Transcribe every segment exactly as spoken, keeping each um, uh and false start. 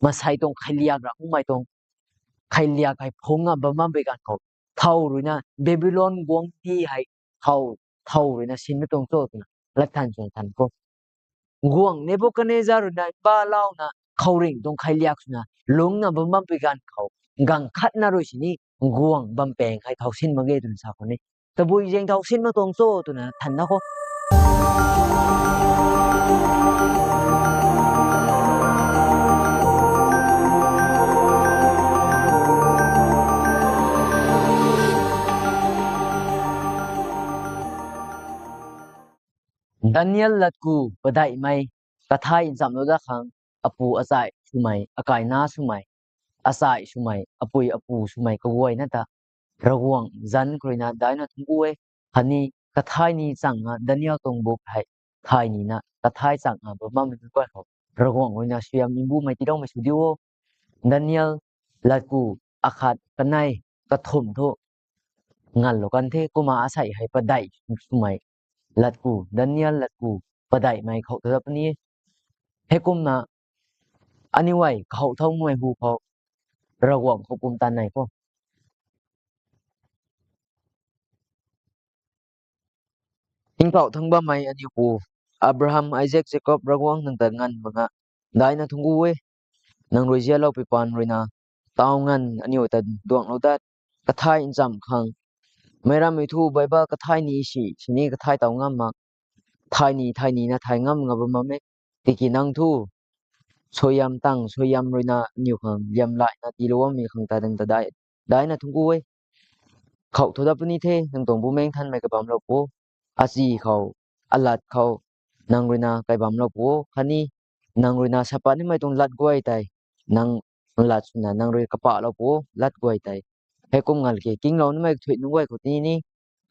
masei tuang khailiak ra, umei tuang khailiak hei phungna bam bampui ganv khou, thow ruina Babylon guangcdic hei thow, thow ruina sinna tuang cho twna lat than sw than khou. Guangc Nebukadnezar ruina balauna khouringh tuang khailiak swna lungcna bam bampui ganv khou, ganv khatna rui sini guangc bampaeng hei thow sin mak ge twna sa khou ni. Tabui zaeng thow sin mak tuang cho twna thanna khou. Daniel latku padeihmei, kathay nchamlou dat khang, apu achai swmei, akaina swmei, achai swmei, apui apu swmei kaguayna ta Ravguangc zanc khou ruina daicna thungc gu e. Khatni kathay ni changna Daniel tuang buk hei thay nina kathay changna bam bammei nunc guay khou Ravguangc ruina suaihiam mbumei tiiloumei sw diu o. Daniel latku akhat, kanei, kathumh thu nganlou kan the, kumna asei hei padeih swmei latku, Daniel latku padeihmei khou ta puni e. Heikumna aniu guay kahouh thaumei hu khou Ravguangc khou pumtan nei khou Tingkauh thangc bammei aniu pu, Abraham, Isaac, Jacob Ravguangc, nang ta nganv makna daicna thungc gu e. Nang rui zialoupui paan ruina taw nganv aniu ta duanglou dat, kathay ncham khang. Meic rammei thu Bible kathay ni si sini kathay taw ngam mak, thay ni thay nina thay ngam nga bam bam e. Tiki nang thu suaihiam tang suaihiam ruina aniu khang liamlaina tiilou bammei khang ta nang ta daicna thungc gu e. Khouh thu dat puni the, nang tuang Bumaengh Nthanmei kabamlou pu, achi khou, alat khou nang ruina kabamlou pu khatni nang ruina sapat nimei tuang lat guay tei, nang lat swna nang rui kapahlou pu lat guay tei. Heikum ngalki kinglou nimei kathuic nunc guay khou tini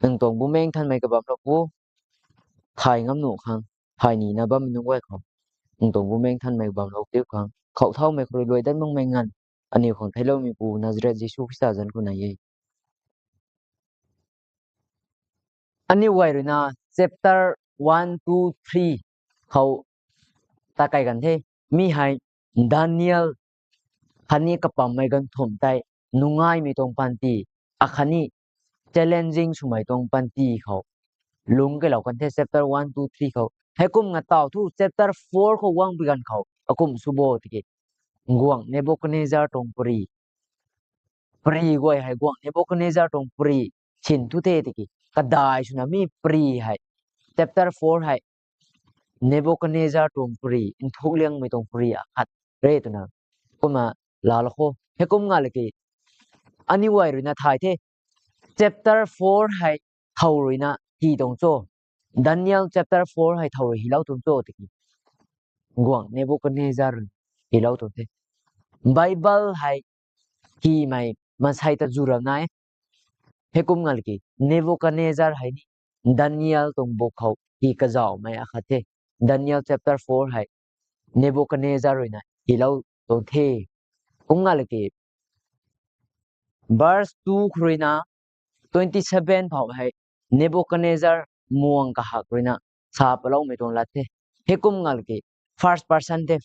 nang tuang Bumaengh Nthanmei kabamlou pu, thay ngam nuh khang, thay nina bammei nunc guay khou nang tuang Bumaengh Nthanmei kabamlou diu khang, khouh thaumei khou rui luai dat makmei nganv aniu khang theiloumei pu Nazareth Jisu Khrista zanc khou nei e. Aniu guay ruina chapter one, two, three khou ta kai kan the. Mi hei Daniel khatni kapammei ganvthumh tei nungaimei tuang panty, akhatni challenging swmei tuang panty khou lungc kailou kan the, chapter one, two, three khou. Heikum nga taw thu chapter four khou guangpui ganv khou akum sw bo tiki, guangc Nebukadnezar tuang pary, pary guay hei guangc Nebukadnezar tuang pary sin thu the tiki, kadai swna mi pary hei, chapter four hei Nebukadnezar tuang pary, nthuk liangmei tuang pary akhat re twna kumna laalou khou. Heikum ngalki aniu guay ruina thay the, chapter four hei thow ruina hi tuang cho, Daniel chapter four hei thow rui hilou tuang cho tiki, guangc Nebukadnezar rui hilou tuang the. Bible hei himei maansei ta zu ra nai. Heikum ngalki Nebukadnezar hei ni Daniel tuang buk khou hi kazauhmei akhat the. Daniel chapter four hei Nebukadnezar ruina hilou tuang the. Kum ngalki verse two khou ruina twenty seven phou hei Nebukadnezar muang kahak ruina sa paloumei tuang lat the. Heikum ngalki first person the.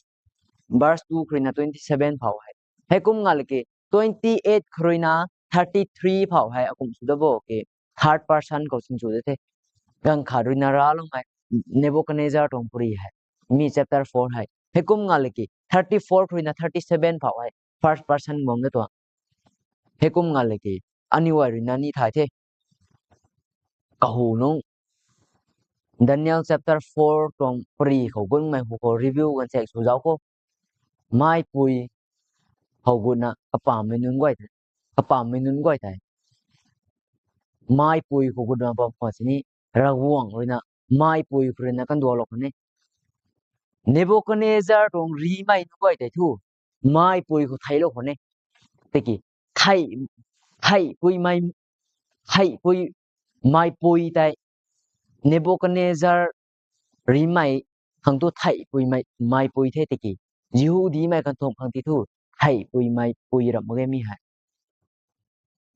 Verse two khou ruina twenty seven phou hei. Heikum ngalki twenty eight khou ruina thirty three phou hei akum sw da bo ki, third person khou sin sw da the. Ganv khat ruina raloumei Nebukadnezar tuang pary hei, mi chapter four hei. Heikum ngalki thirty four khou ruina thirty seven phou hei first person guang da tuang. Heikum ngalki aniu guay ruina ni thay the, kahu nung Daniel chapter four tuang pary khou gunmei hu khou review ganv chak sw zauc khou, maipui khou gutna kapammei nunc guay tei, kapammei nunc guay tei maipui khou gutna bam khwan sini, Ravguangc ruina maipui khou ruina kandualou khwan e. Nebukadnezar tuang rimei nunc guay tei thu maipui khou theilou khwan e. Tiki thei, theihpui mei, theihpui, maipui tei Nebukadnezar rimei khang thu theihpui mei, maipui the tiki, Jihudimei kan thumh khang ti thu theihpui meipui ram mak ge mi hei.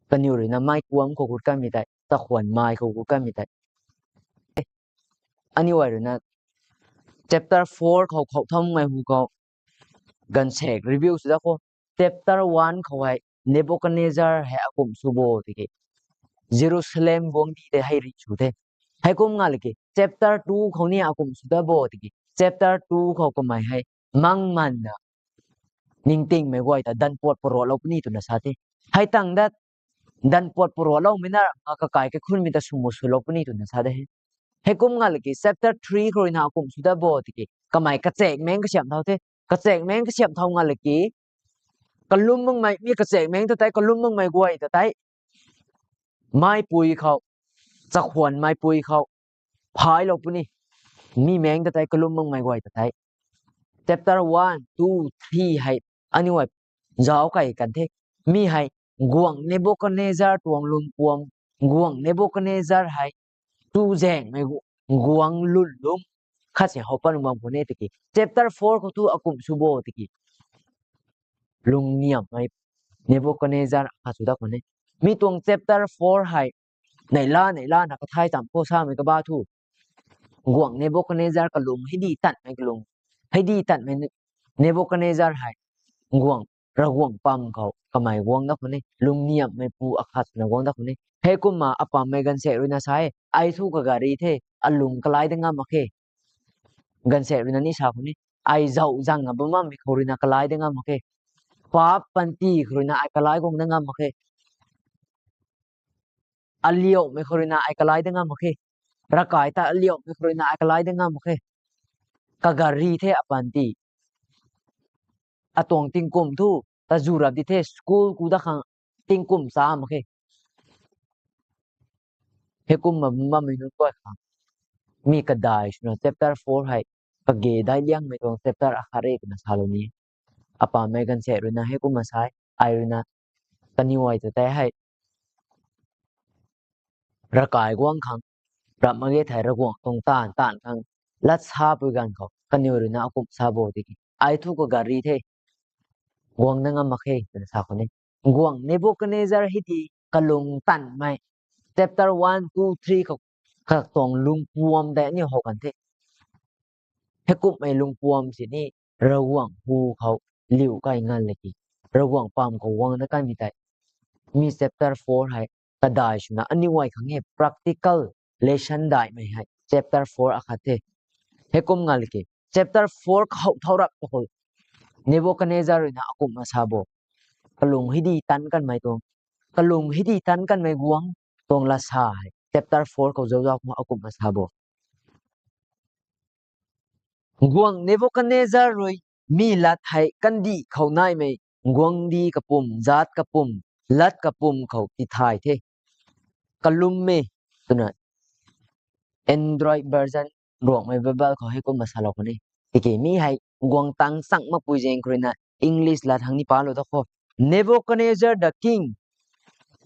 Kaniw ruina mei kuam khou gut kanmei tei, takhwan mei khou gut kanmei tei. Aniu guay ruina chapter four khou khou thammei hu khou gaanvsaekc review sw da khou. Chapter one khou hei Nebuchadnezzar hei akumh sw bo tiki, Jerusalem guangcdic tei hei rih sw the. Heikum nga laki chapter two khou ni akumh sw da bo tiki, chapter two khou kamei hei mangmanna ningtingmei guay ta danv puat paruatlou puni twna sa the. Hei tang dat danv puat paruatloumei na nga kakai kaikhunmei ta swmu swlou puni twna sa de he. Heikum nga laki chapter three khou ruina akumh sw da bo tiki, kamei kachaekmeng kasiamh thau the. Kachaekmeng kasiamh thau nga laki, kalum makmei, mi kachaekmeng ta tei kalum makmei guay ta tei, meipui khou, chakhwan meipui khou phailou puni. Mi meng ta tei kalum makmei guay ta tei. Chapter one, two, three hei aniu hei zauc kai kan the. Mi hei guangc Nebuchadnezzar tuang lungpuam, guangc Nebuchadnezzar hei chuzaenghmei gu-, guangc lwnlung khat si how pat bam khou ne tiki, chapter four khou thu akumh sw bo tiki, lungniamhmei Nebuchadnezzar akhat sw dat khou ne. Mi tuang chapter four hei neihla neihlana kathai cham khou samei kaba thu, guangc Nebuchadnezzar kalung hei di tanmei kalung, hei di tanmei Ne-, Nebuchadnezzar hei guangc, Ravguangc pam khou kamei guang dat khou ne, lungniamhmeipu akhat swna guang dat khou ne. Heikumna apammei gaanvsaekc ruina sa e, ai thu kagari the, alung kalai dat ngam mak khe. Gaanvsaekc ruina ni sa khou ne, ai zauh zangna bammammei khou ruina kalai dat ngam mak khe. Paap panty khou ruina ai kalai guang dat ngam mak khe. Aliauhmei khou ruina ai kalai dat ngam mak khe. Ravkai ta aliauhmei khou ruina ai kalai dat ngam mak khe. Kagari the apanty. Atuang tingkum thu, ta zu rap di the, school ku dat khang tingkum cha mak khe. Heikumna bammei nunc guay khang, mi kadai swna chapter four hei kage daic liangmei tuang chapter akhat re twna salou ni. Apammei gaanvsaekc ruina heikumna sa e, ai ruina kaniw ai ta tei hei ravkai guang khang, rap mak ge thei Ravguangc tuang taanv taanv khang lat sapui ganv khou kaniw ruina akumh sa bo tiki, ai thu kagari the, guang dat ngam mak khe twna sa khou ne. Guangc Nebuchadnezzar hei di kalung tanmei, chapter one, two, three khou katuang lungpuam tei aniu how kan the. Heikumhmei lungpuam sini Ravguangc hu khou liu kai ngan laki, Ravguangc pam khou guang dat kanmei tei, mi chapter four hei kadai swna aniu ai khang e practical lesson daihmei hei chapter four akhat the. Heikum nga laki, chapter four khou thau rap ta khou Nebuchadnezzar ruina akumhna sa bo, kalung hei di tanc kanmei tuang, kalung hei di tanc kanmei guangc tuang lat sa hei chapter four khou zauc zauc khou akumhna sa bo. Guangc Nebuchadnezzar rui mi lat hei kandih khou naimei guangcdic kapwm, zaat kapwm, lat kapwm khou tithay the. Kalummei twna Android version Ruangmei Bible khou heikumna salou khou ne. Tiki mi hei guang tang chang makpui zaeng khou ruina English lat hang ni palou ta khou. Nebuchadnezzar the king,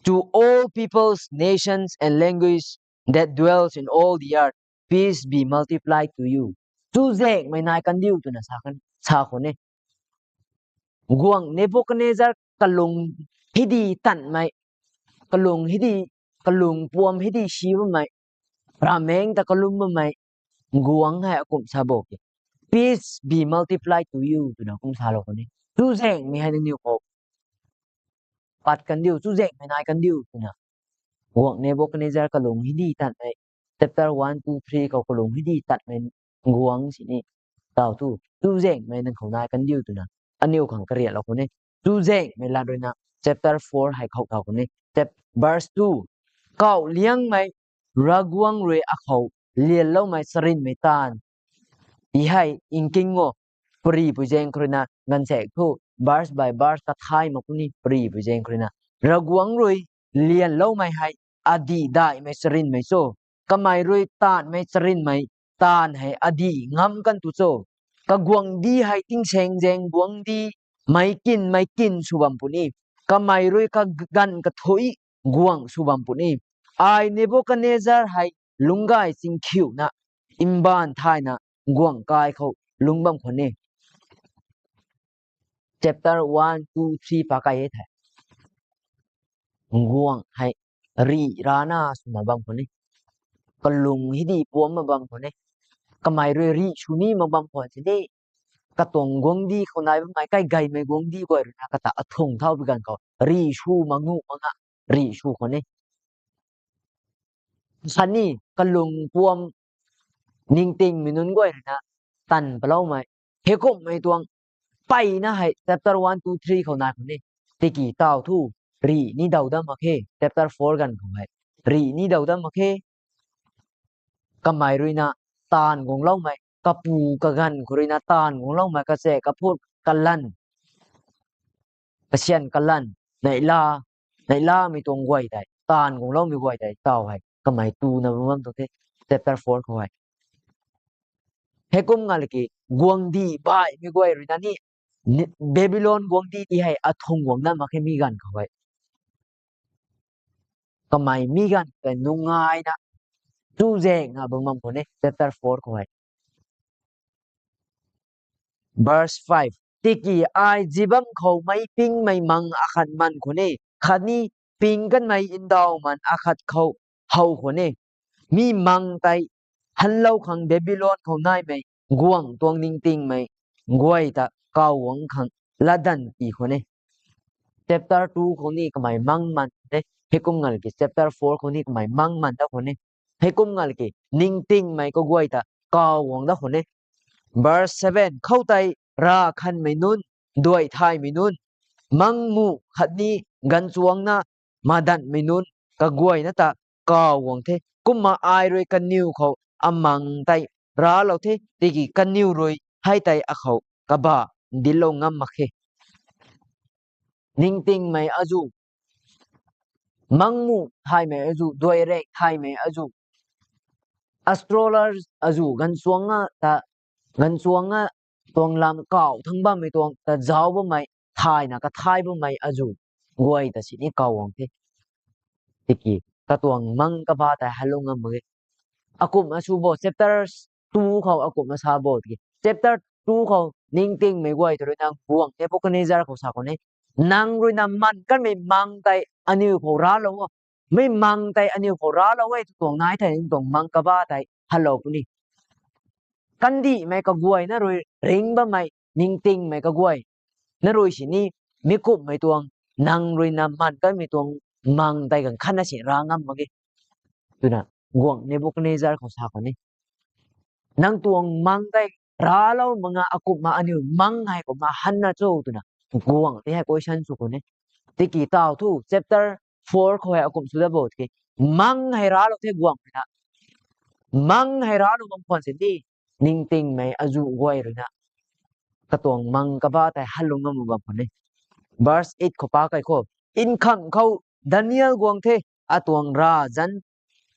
to all peoples, nations and language that dwells in all the earth, peace be multiplied to you. Chuzaenghmei nai kandiu twna sa kan, sa khou ne. Guangc Nebuchadnezzar kalung hei di tanmei, kalung hei di, kalung puam hei di si bammei, ravmaengc ta kalum bammei guangc hei akumh sa bo ki, peace be multiplied to you twna kum salou khou ne. Chuzaenghmei hei nangniw khou pat kandiu, chuzaenghmei nai kandiu twna. Guangc Nebuchadnezzar kalung hei di tanmei, chapter one, two, three khou kalung hei di tanmei guangc sini, taw thu, chuzaenghmei nang khou nai kandiu twna aniu khang kariatlou khou ne. Chuzaenghmei lat ruina chapter four hei khou taw khou ne. Chap-, verse two, kauh liangmei Ravguangc rui akhou lianloumei charynmei taanv ti hei nking o. Paripui zaeng khou ruina gaanvsaekc thu verse by verse kathay mak puni, paripui zaeng khou ruina. Ravguangc rui lianloumei hei adih daihmei charynmei cho? Kamei rui taanvmei charynmei taanv hei adih ngam kan tu cho? Kaguangcdic hei tingsaeng zaeng guangcdic meic kin meic kin sw bam puni. Kamei rui kaganv kathuic guangc sw bam puni. Ai Nebuchadnezzar hei lungcgay chingkhiuna, mbaanv thayna guangc kai khou lungc bam khwan e. Chapter one, two, three pakai e the. Guangc hei rih rana swna bam khwan e. Kalung hei di puam mak bam khwan e. Kamei rui rih sw ni mak bam khwan sini, katuang guangcdic khou nai bammei, kai gaymei guangcdic guay ruina kata athung thau bi ganv khou rih sw mak nuh mak nga rih sw khou ni. Sani kalung puam ningtingmei nunc guay ruina tan paloumei. Heikumhmei tuang peyna hei chapter one, two, three khou nai khou ni. Tiki taw thu rih ni daw dam mak khe, chapter four ganv khou hei. Rih ni daw dam mak khe. Kamei ruina taanv guangloumei, kapu kaganv khou ruina taanv guangloumei, kachaek kaphut kalan, kasian kalan, neihla, neihlamei tuang guay tei, taanv guangloumei guay tei taw hei kamei tuna bam bam tuang the, chapter four khou hei. Heikum nga laki guangcdic baihmei guay ruina ni, ni, Babylon guangcdic ti hei athung guang dam mak khe mi ganv khou hei. Kamei mi ganv tei nungaina, chuzaeng nga bam bam khou ni, chapter four khou hei. Verse five. Tiki ai zibam khou meic pingmei mang akhat man khou ni, khatni ping kanmei ndauh man akhat khou how khou ni. Mi mang tei hanlou khang Babylon khou naimei guangc tuang ningtingmei guay ta kaw guang khang latdanv ti khou ni. Chapter two khou ni kamei mang man the, heikum nga laki chapter four khou ni kamei mang man dat khou ni. Heikum nga laki ningtingmei kaguay ta kaw guang dat khou ni. Verse seven. Khoutei rav khanmei nunc, duai thaymei nunc, mangmu khatni ganvchuangna madanhmei nunc kaguayna ta kaw guang the. Kumna ai rui kaniw khou amang tei raclou the, tiki kaniw rui hei tei akhou kabah dinclou ngam mak khe. Ningtingmei azuh, mangmu thaymei azuh, duai rek thaymei azuh, astrologers azuh, ganvchuangna ta, ganvchuangna tuang lam kaw thangc bammei tuang ta zauc bammei, thayna kathay bammei azuh guay ta sini kaw guang the. Tiki katuang mang kabah tei hanlou ngam mak e. Akumhna sw bo, chapter two khou akumhna sa bo tiki, chapter two khou ningtingmei guay ta ruina guangc Nebuchadnezzar khou sa khou ni, nang ruina man kanmei mang tei aniw khou raclou o. Mei mang tei aniw khou raclou e tw tuang nai thei, tuang mang kabah tei hanlou puni. Kandihmei kaguayna rui ringc bammei, ningtingmei kaguay na rui sini, mi kumhmei tuang, nang ruina man kanmei tuang mang tei ganv khatna si rav ngam mak ge, twna guangc Nebuchadnezzar khou sa khou ni. Nang tuang mang tei raclou mak nga, akumhna aniw mang hei kumna hanna cho twna guangc tei hei question sw khou ni. Tiki taw thu chapter four khou hei akumh sw dat bo tiki, mang hei raclou the guangc ruina. Mang hei raclou bam khwan sini, ningtingmei azuh guay ruina katuang mang kabah tei hanlou ngam mak bam khwan ni. Verse eight khou pa kai khou, nkhamh khou Daniel guang the, atuang rav zanc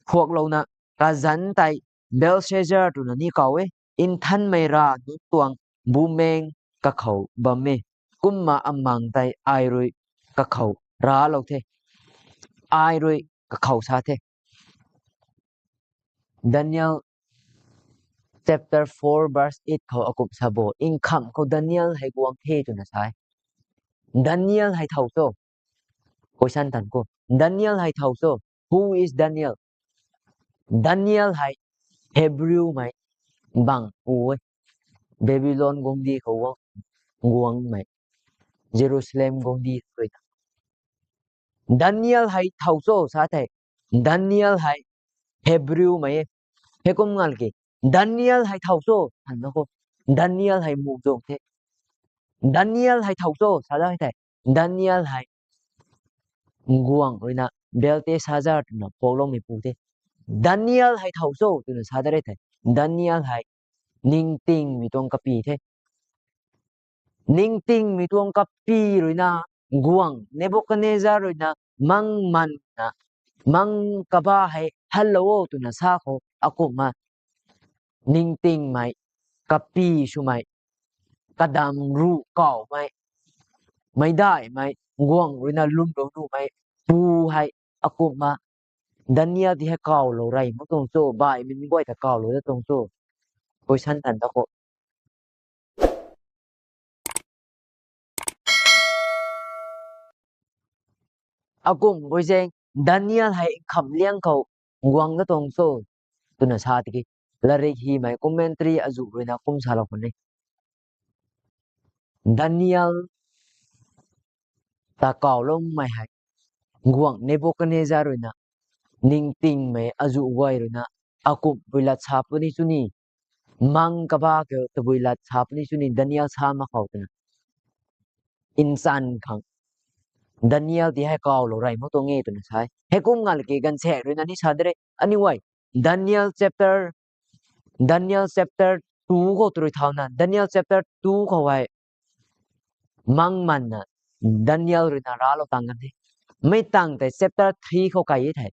phuaklouna, kazanc tei Belshazzar twna ni kaw e, nthanmei rav nunc tuang bumaeng kakhou bam e. Kumna amang tei ai rui kakhou raclou the, ai rui kakhou sa the. Daniel chapter four verse eight khou akumh sa bo, nkhamh khou Daniel hei guang the twna sa e. Daniel hei thow cho? Question tan khou, Daniel hei thow cho? Who is Daniel? Daniel hei Hebrewmei bangc pu e, Babylon guangcdic khou guang, guangmei, Jerusalem guangcdic khou rui na. Daniel hei thow cho sa thei, Daniel hei Hebrewmei e. Heikum nga laki, Daniel hei thow cho than na khou, Daniel hei muhzwng the. Daniel hei thow cho sa da thei, Daniel hei guangc ruina Belteshazzar twna phuakloumei pu the. Daniel hei thow cho twna sa da re thei, Daniel hei ningtingmei tuang kapy the. Ningtingmei tuang kapy ruina, guangc Nebuchadnezzar ruina mang manna, mang kabah hei hanlou o twna sa khou akumhna, ningtingmei, kapy swmei, kadam ruh kawmei, meicdaihmei, guangc ruina lwmlou nuhmei pu hei akumhna Daniel ti hei kawlou rey mak tuang cho, baihmei mi guay ta kawlou dat tuang cho? Question tan da khou. Akumh gui zaeng Daniel hei nkhamh liang khou guang dat tuang cho twna sa tiki, latrik hymei commentary azuh ruina kum salou khwan e. Daniel ta kawloumei hei guangc Nebukadnezar ruina ningtingmei azuh guay ruina akumhpui lat sa puni chuni, mang kaba ke tabui lat sa puni chuni Daniel sa mak khou twna nchan khang Daniel ti hei kawlou rey mak tuang e twna sa e. Heikum ngalki gaanvsaekc ruina ni sa de re. Aniu guay Daniel chapter, Daniel chapter two khou tw rui thauna, Daniel chapter two khou hei mang manna Daniel ruina raclou tang kan the. Mei tang tei chapter three khou kai e thei,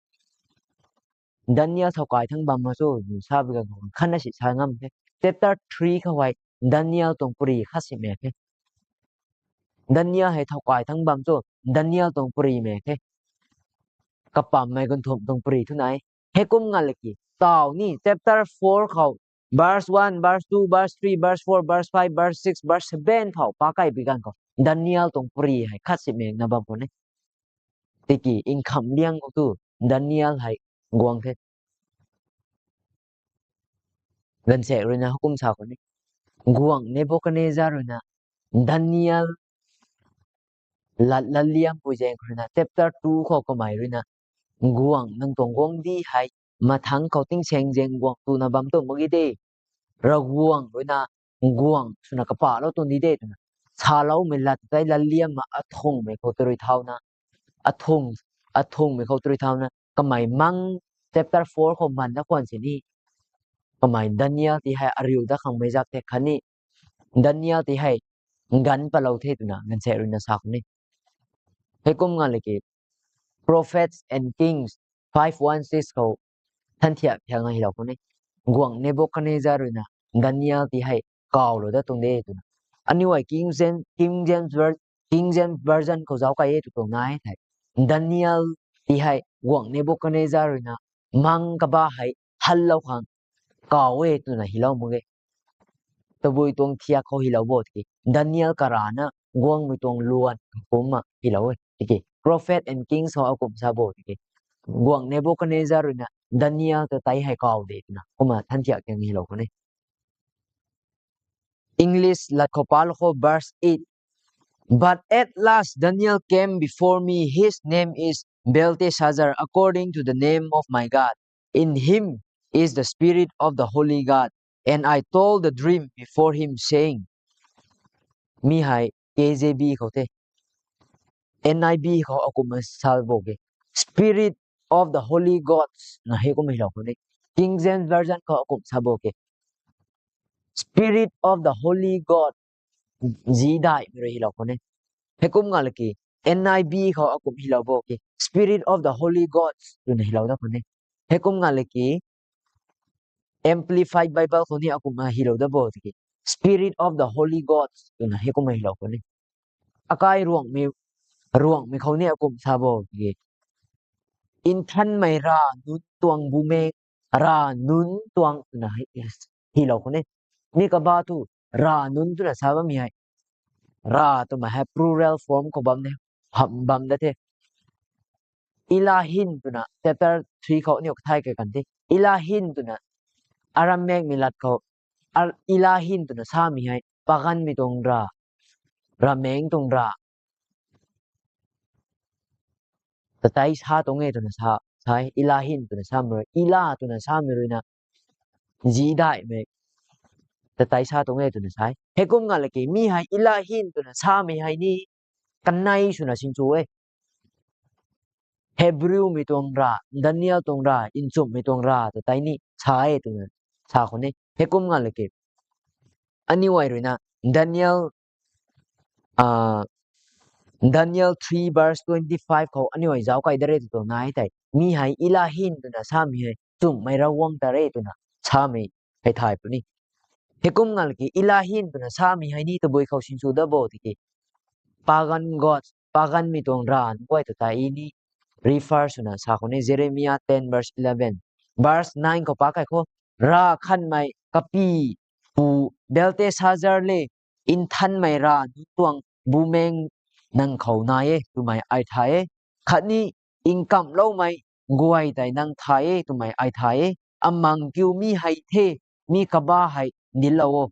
Daniel thow kai thangc bam ma cho sa bi ganv khou khatna si sa ngam the. Chapter three khou hei Daniel tuang puri khat si mak the. Daniel hei thow kai thangc bam cho, Daniel tuang puri mak the. Kapammei gunthumh tuang puri thu nai. Heikum ngalki taw ni chapter four khou, verse one, verse two, verse three, verse four, verse five, verse six, verse seven phou pac kai bi ganv khou Daniel tuang puri hei khat si makna bam khou ni. Tiki nkhamh liang khou tu Daniel hei guang the. Gaanvsaekc ruina heikum sa khou ni, guangc Nebukadnezar ruina Daniel lat latliampui zaeng khou ruina chapter two khou kamei ruina, guangc nang tuang guangcdic hei mathangc khou tingsaeng zaeng guangc tuna bam tu mak ge de. Ravguangc ruina guangc swna kapahlou tuang di de twna saloumei lat tei latliamna athungmei khou tw rui thauna, athung, athungmei khou tw rui thauna kamei mang chapter four khou manna khwan sini, kamei Daniel ti hei ariu dat khangmei zak the khatni Daniel ti hei ganv palou the twna gaanvsaekc ruina sa khou ni. Heikum ngalki Prophets and Kings five one six khou than thiak thiak nga hilou khou ni, guangc Nebukadnezar ruina Daniel ti hei kawlou dat tuang de twna. Aniu guay King James, King James Ver-, King James Version khou zauc kai e tw tuang nai thei, Daniel ti hei guangc Nebukadnezar ruina mang kaba hei hanlou khang kaw e twna hilou mak ge. Tabui tuang thiak khou hilou bo tiki Daniel karana guangmei tuang luan kumna hilou e tiki Prophets and Kings khou akum sa bo tiki, guangc Nebukadnezar ruina Daniel ta tei hei kaw de twna kumna than thiak thiak hilou khou ni. English lat khou palou khou, verse eight. But at last Daniel came before me. His name is Belteshazzar, according to the name of my God. In him is the spirit of the holy God. And I told the dream before him, saying, Mi hei K J V khou the. N I V khou akumna sa bo ke, Spirit of the Holy Gods na heikum hilou khou ni. King James Version khou akum sa bo ke, Spirit of the Holy God, zidai mi rui hilou khou ni. Heikum ngalki N I V khou akum hilou bo ke, Spirit of the Holy Gods twna hilou dat khou ni. Heikum ngalki Amplified Bible khou ni akumna hilou dat bo tiki, Spirit of the Holy Gods twna heikum hilou khou ni. Akai Ruangmei, Ruangmei khou ni akum sa bo tiki, Nthanmei Rav nunc tuang bumaeng, Rav nunc tuang twna hi, hilou khou ni. Mi kaba thu Rav nunc twna sa bammei hei, Rav twmei hei plural form khou bam de, hamh bam da the. Elohim twna chapter three khou aniu kathay kai kan the. Elohim twna Aramaic mei lat khou, Elohim twna samei hei paganmei tuang rav, ravmaengc tuang rav ta tei sa tuang e twna sa, sa e. Elohim twna samei rui, Elah twna samei ruina zidaihmei ta tei sa tuang e twna sa e. Heikum ngalki mi hei Elohim twna samei hei ni kanei swna sinsw e. Hebrewmei tuang rav, Daniel tuang rav, nchumhmei tuang rav ta tei ni sa e twna sa khou ni. Heikum ngalki aniu guay ruina Daniel, Daniel three verse twenty five khou aniu guay zauc kai da re tw tuang nai tei, mi hei Elohim twna samei hei nchumhmei Ravguangc ta re twna samei hei thay puni. Heikum ngalki Elohim twna samei hei ni tabui khou sinsw dat bo tiki, pagan gods, paganmei tuang rav nunc guay ta tei ni refer swna sa khou ni. Jeremiah ten verse eleven, verse nine khou pac kai khou, Rav khanmei kapypu Belteshazzar le Nthanmei Rav nunc tuang bumaeng nang khou nai e twmei ai thay e. Khatni nkamhloumei guay tei nang thay e twmei ai thay e. Amang kiu mi hei the, mi kaba hei dinclou o.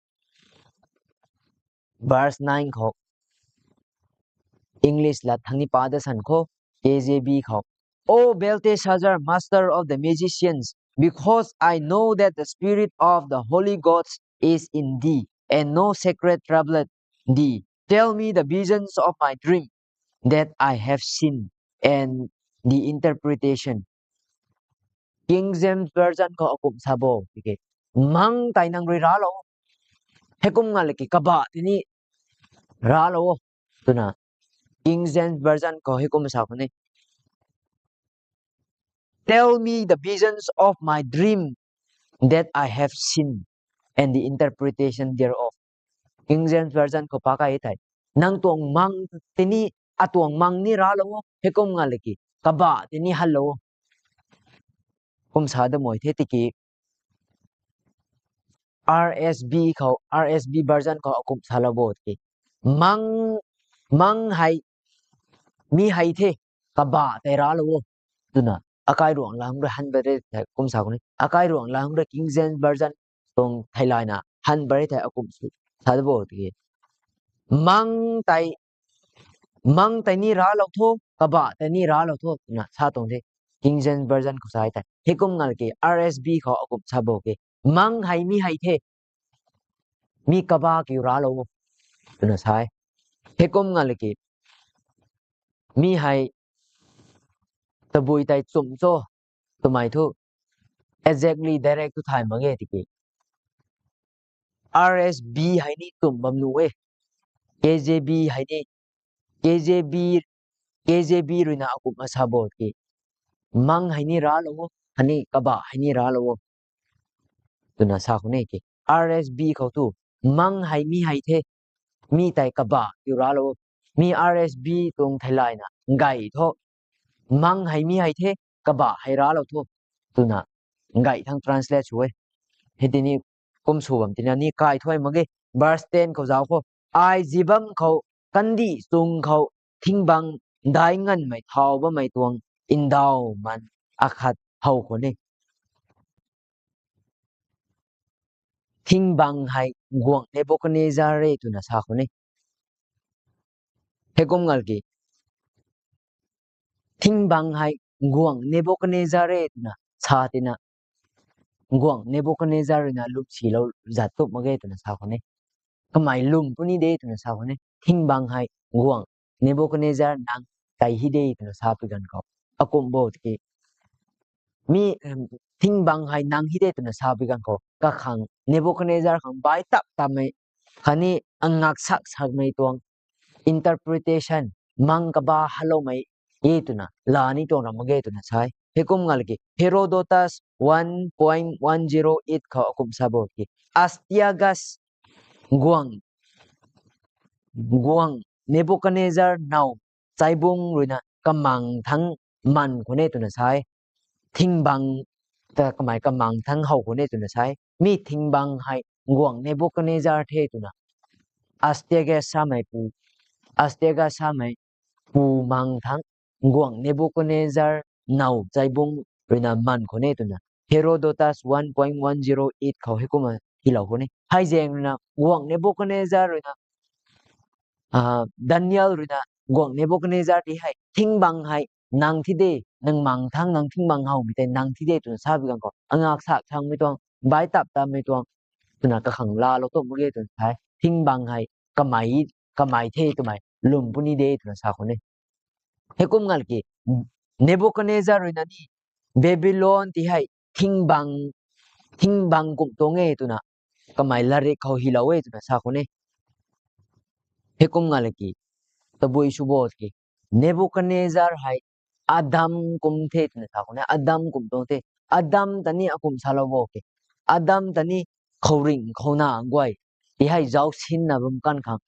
Verse nine khou, English lat thangni pa da san khou, K J V khou. O Belteshazzar, master of the magicians, because I know that the spirit of the holy gods is in thee, and no secret troubleth thee. Tell me the visions of my dream that I have seen, and the interpretation. King James Version khou akum sa bo, tiki, mang tei nang rui raclou o. Heikum nga laki kaba tini raclou o, twna King James Version khou heikum sa khou ni. Tell me the visions of my dream that I have seen, and the interpretation thereof. King James Version khou pa kai thei, nang tuang mang tini, atuang mang ni raclou o, heikum nga laki kaba tini hanlou o. Kum sa da moi the tiki, R S V khou, R S V version khou akum salou bo tiki, mang, mang hei, mi hei the, kaba tei raclou o, twna akai ruang lang rui han ba re thei kum sa khou ni, akai ruang lang rui King James Version tuang theilayna han ba re thei akum sw sa da bo tiki, mang tei, mang tei ni raclou tho, kaba tei ni raclou tho, twna sa tuang the. King James Version khou sa thei, heikum nga laki R S V khou akum sa bo ki, mang hei mi hei the, mi kaba kiu raclou o, twna sa e. Heikum nga laki, mi hei tabui tei chum cho, twmei thu exactly direct thu thay mak ge tiki, R S V hei ni chum bam nuh e, K J V hei ni, K J V, K J V ruina akum asa bo ki, mang hei ni raclou o, khatni kaba hei ni raclou o, twna sa khou ni ki, R S V khou tu, mang hei mi hei the, mi tei kaba kiu raclou o. Mi R S V tuang theilayna gay tho, mang hei mi hei the, kaba hei raclou tho, twna gay thang translate sw e. Hei tini kum sw bam tina ni kai thuay mak ge. Verse ten khou zauc khou, ai zibam khou, kandih chung khou, thingbang dai nganvmei thau bammei tuang ndauh man akhat how khou ni, thingbang hei guangc Nebukadnezar e twna sa khou ni. Heikum nga laki, thingbang hei guangc Nebukadnezar e twna sa tina, guangc Nebukadnezar ruina lwmsilou zat tup mak ge twna sa khou ni. Kamei lwm puni de twna sa khou ni. Thingbang hei guangc Nebukadnezar nang tei hei de twna sapui ganv khou, akum bo tiki, mi, thingbang hei nang hei de twna sapui ganv khou, kakhang Nebukadnezar khang bai tap tapmei, khatni angak sak sakmei tuang interpretation, mang kaba haloumei e twna laa ni tuang ram mak ge twna sa e. Heikum nga laki Herodotus one point one zero eight khou akum sa bo ki, Astyages guangc, guangc Nebukadnezar now chaibung ruina kamang thangc man khou ni twna sa e. Thingbang ta kamei kamang thangc how khou ni twna sa e. Mi thingbang hei guangc Nebukadnezar the twna Astyages samei pu, Astyages samei pu mang thangc guangc Nebukadnezar now chaibung ruina man khou ni twna Herodotus one point one zero eight khou heikumna hylou khou ni. Hei zaeng ruina guangc Nebukadnezar ruina, Daniel ruina guangc Nebukadnezar ti hei thingbang hei nang thi de, nang mang thangc nang thingbang howmei tei nang thi de twna sapui ganv khou, angak sak sakmei tuang, bai tap tapmei tuang, twna kakhang laalou tuang mak ge twna sa e. Thingbang hei kamei, kamei the twmei lwm puni de twna sa khou ni. Heikum nga laki Nebukadnezar ruina ni Babylon ti hei thingbang, thingbang kum tuang e twna kamei latrik khou hylou e twna sa khou ni. Heikum nga laki tabui sw bo ki, Nebukadnezar hei Adam kum the twna sa khou ni, Adam kum tuang the. Adam ta ni akum salou bo ki, Adam ta ni khouringh khouna guay ti hei zauc sinna bam kan khang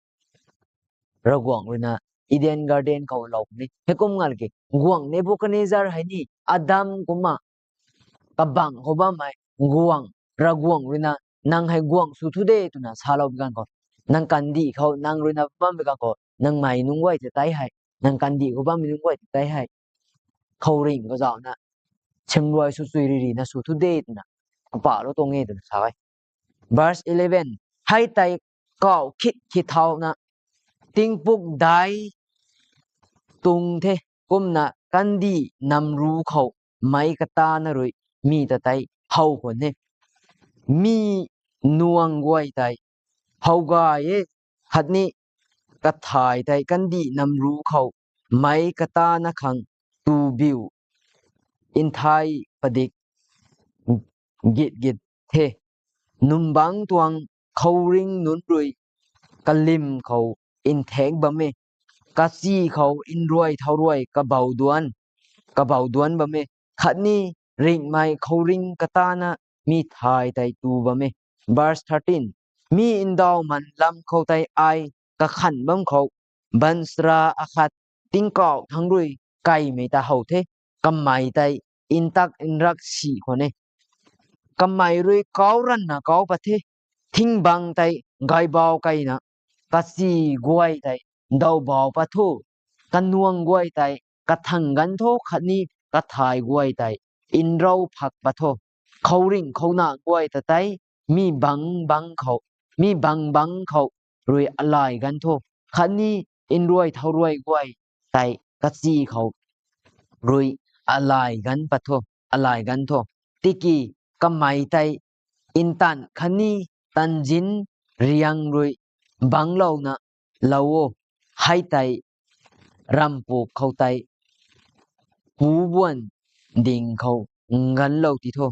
Ravguangc ruina Eden Garden khou lou ni. Heikum nga laki guangc Nebukadnezar hei ni Adam kumna kabangc khou bammei guangc, Ravguangc ruina nang hei guangc sw thu de twna salou bi ganv khou, nang kandih khou nang ruina bammei ganv khou, nang mei nunc guay tei tei hei, nang kandih khou bammei nunc guay tei tei hei khouringh khou zauhna simruai sw chui ririna sw thu de twna kapahlou tuang e twna sa e. Verse eleven, hei tei kauh khit khit thauna, tingpuk dai tung the, kumna kandih namru khou meic katana rui mi ta tei how khwan e. Mi nuang guay tei how gay e, khatni kathai tei kandih namru khou meic katana khang tu biu nthai padik git git the. Numbangc tuang khouringh nunc rui kalim khou nthek bam e. Kachi khou nruai thau ruai kabau duanc, kabau duanc bam e. Khatni ringhmei khouringh katana mi thai tei tu bam e. Verse thirteen. Mi ndauhman lam khou tei ai kakhan bam khou, baanchara akhat tingkauh thangc rui kaimei ta how the, kamei tei ntak nrak si khwan e. Kamei rui kau ranna kau pat the, thingbang tei gaybau kaina, kachi guay tei daubau pat tho, kanuang guay tei kathang ganv tho, khatni kathai guay tei nrau phak pat tho. Khouringh khouna guay ta tei mi bang bang khou, mi bang bang khou rui alay ganv tho, khatni nruai thau ruai guay tei kachi khou rui alay ganv pat tho, alay ganv tho. Tiki kamei tei ntanv khatni tanzinc riang rui bangclouna lou o, hei tei ramhpuk khou tei pu buan ding khou nganvlou ti tho.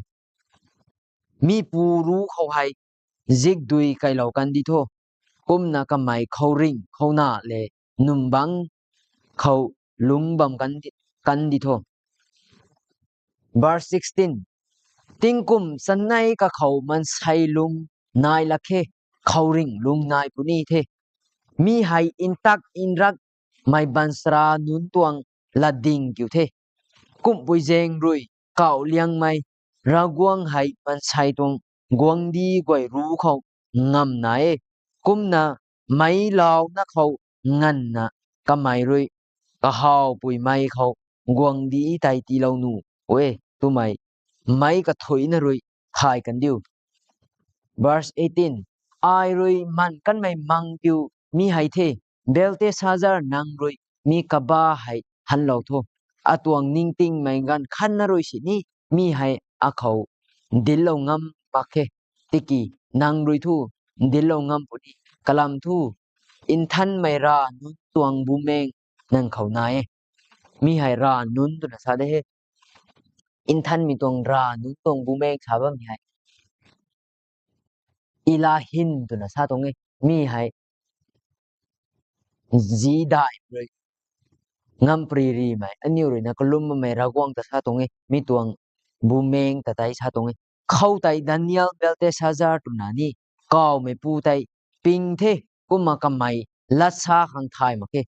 Mi pu ru khou hei zikdui kailou kan di tho, kumna kamei khouringh khouna le numbangc khou lungc bam kan di, kan di tho. Verse sixteen. Tingkum chanei kakhou maansei lung nai lak khe, khouringh lung nai puni the. Mi hei ntak nrakmei baanchara nunc tuang latding kiu the. Kumhpui zaeng rui kauh liangmei Ravguangc hei maansei tuang guangcdic guay ru khou ngamna e. Kumna meic launa khou nganvna kamei rui kahawpuimei khou guangcdic tei tiilou nuh e twmei meic kathuicna rui thay kan diu. Verse eighteen. Ai rui man kanmei mang kiu mi hei the, Belteshazzar, nang rui mi kabah hei hanlou tho. Atuang ningtingmei ganv khatna rui sini mi hei akhou dinclou ngam mak khe. Tiki nang rui thu dinclou ngam puni, kalam thu nthanmei rav nunc tuang bumaeng nang khou nai e. Mi hei rav nunc twna sa de he. Nthanmei tuang rav nunc tuang bumaeng sa bammei hei Elohim twna sa tuang e. Mi hei zidai rui ngamparymei, aniu ruina kalum bammei Ravguangc ta sa tuang e. Mi tuang bumaeng ta tei sa tuang e. Khoutei Daniel Belteshazzar twna ni kawmeipu tei ping the, kumna kamei lat sa khang thay mak khe.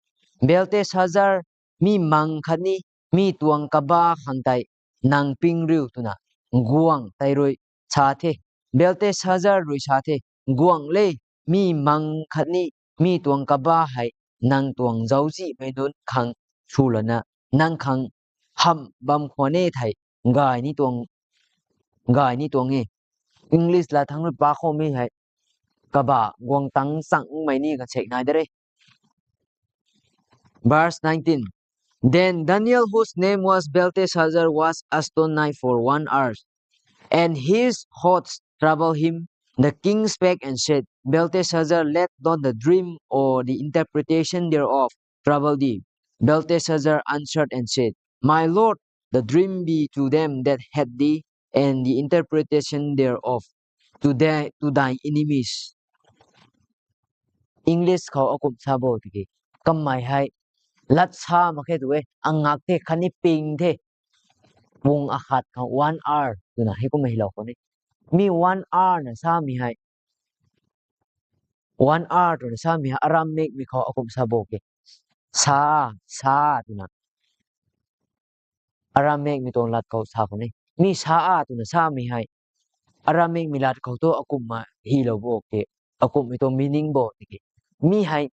Belteshazzar, mi mang khatni mi tuang kabah khang tei nang ping riu twna guangc tei rui sa the. Belteshazzar rui sa the, Guangc le, mi mang khatni mi tuang kabah hei nang tuang zauczihmei nunc khang swlana nang khang hamh bam khwan e thei gay ni tuang, gay ni tuang e. English lat thangc rui pa khoumei hei kabah guang tangc changmei ni kan sek nai de re. Verse nineteen. Then Daniel, whose name was Belteshazzar, was astonished for one hour, and his thoughts troubled him. The king spake and said, Belteshazzar, let not the dream or the interpretation thereof trouble thee. Belteshazzar answered and said, My lord, the dream be to them that hate thee, and the interpretation thereof to thy, to thy enemies. English khou akum sa bo tiki, kamei hei lat sa mak khe tu e, angak the khatni ping the. Pung akhat khang one hour twna hei kum hei lou khou ni. Mi one hour na samei hei, one hour twna samei hei Aramicmei khou akum sa bo ke. Sa, sa twna Aramicmei tuang lat khou sa khou ni. Mi sa a twna samei hei Aramicmei lat khou tu akumna hylou bo ke. Akumhmei tuang meaning bo tiki, mi hei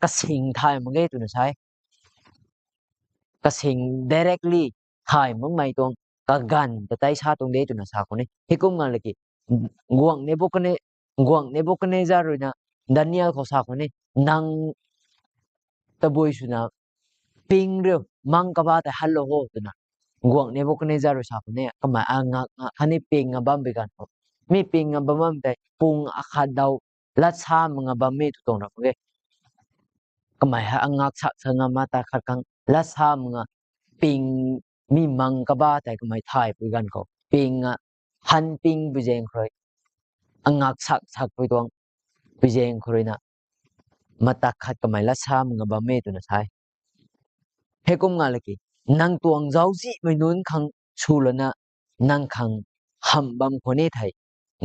kasing thay mak ge twna sa e. Kasing directly thay makmei tuang kaganv ta tei sa tuang de twna sa khou ni. Heikum ngan laki, guangc Nebuchadne-, guangc Nebukadnezar ruina Daniel khou sa khou ni, nang tabui swna ping riu mang kaba tei hanlou ho twna guangc Nebukadnezar rui sa khou ni, kamei angak ngak khatni ping a bam bi ganv khou, mi ping a bam bam tei pung akhat daw lat sa manga bam e tw tuang ra mak ge. Kamei hei angak sak sa nga mata khat khang lat sa manga ping, mi mang kaba tei kamei thay pui ganv khou ping a han ping pui zaeng khou rui, angak sak sak pui tuang pui zaeng khou ruina mata khat kamei lat sa manga bam e twna sa e. Heikum nga laki, nang tuang zauczihmei nunc khang swlana nang khang hamh bam khwan e thei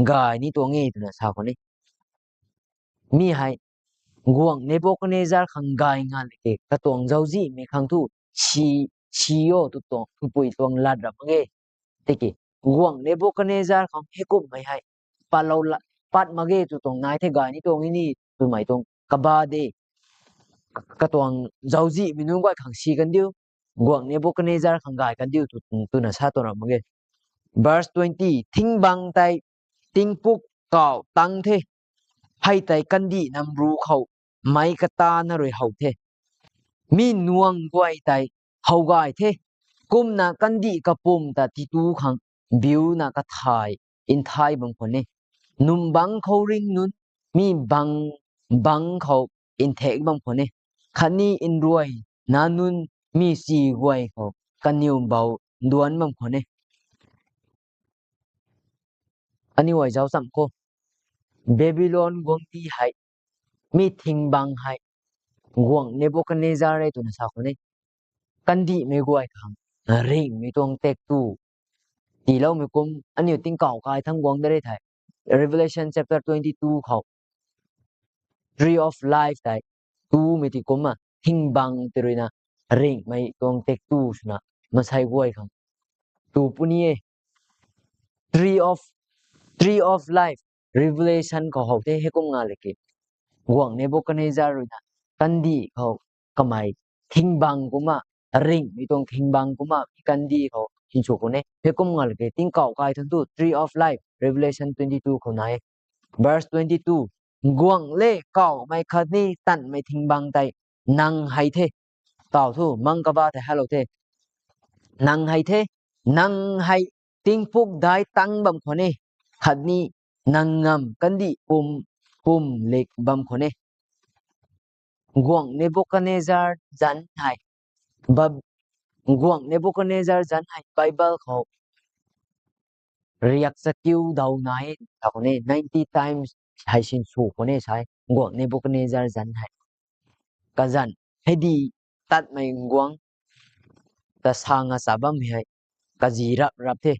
gay ni tuang e twna sa khwan e. Mi hei guangc Nebukadnezar khang gay nga laki katuang zauczihmei khang thu si, si o tw tuang, twpui tuang lat ra mak ge. Tiki guangc Nebukadnezar khang heikumhmei hei patlou la, pat mak ge tw tuang nai the, gay ni tuang e ni twmei tuang kaba de. Katuang zauczihmei nunc guay khang si kan diu, guangc Nebukadnezar khang gay kan diu tw, twna sa tuang ra mak ge. Verse twenty, thingbang tei tingpuk kau tang the, hei tei kandih namru khou meic katana rui how the. Mi nuang guay tei how gay the, kumna kandih kapwm ta titu khang biuna kathay nthai bam khwan e. Num bangc khou ring nunc mi bang, bangc khou nthek bam khwan e, khatni nruai na nunc mi si guay khou kaniw bou duanc bam khwan e. Aniu ai zauc cham khou, Babylon guangcdic hei, mi thingbang hei guangc Nebukadnezar e twna sa khwan e. Kandihmei guay khang ringhmei tuang taktu tiiloumei kum aniu tingkauh kai thangc guang de re thei, Revelation chapter twenty two khou Tree of Life tei tumei ti kumna thingbang tei ruina ringhmei tuang taktu swna maansei guay khang tu puni e. Tree of, Tree of Life, Revelation khou how the. Heikum nga laki guangc Nebukadnezar ruina kandih khou kamei thingbang kumna, ringhmei tuang thingbang kumna mi kandih khou sinsw khwan e. Heikum nga laki tingkauh kai thangc tu Tree of Life, Revelation twenty two khou nai e. Verse twenty two, guangc le kawmei khatni tanmei thingbang tei nang hei the. Taw thu mang kaba tei halou the. Nang hei the, nang hei tingpuk dai tang bam khwan e, khatni nang ngamv kandih pum, pumlik bam khwan e. Guangc Nebukadnezar zanc hei, ba, guangc Nebukadnezar zanc hei Bible khou riak chakiu daw nai e, ta khwan e, ninety times hei sinsw khwan e sa e, guangc Nebukadnezar zanc hei. Kazanc, hei di tatmei guangc ta sa nga cha bammei hei kazi rap rap the.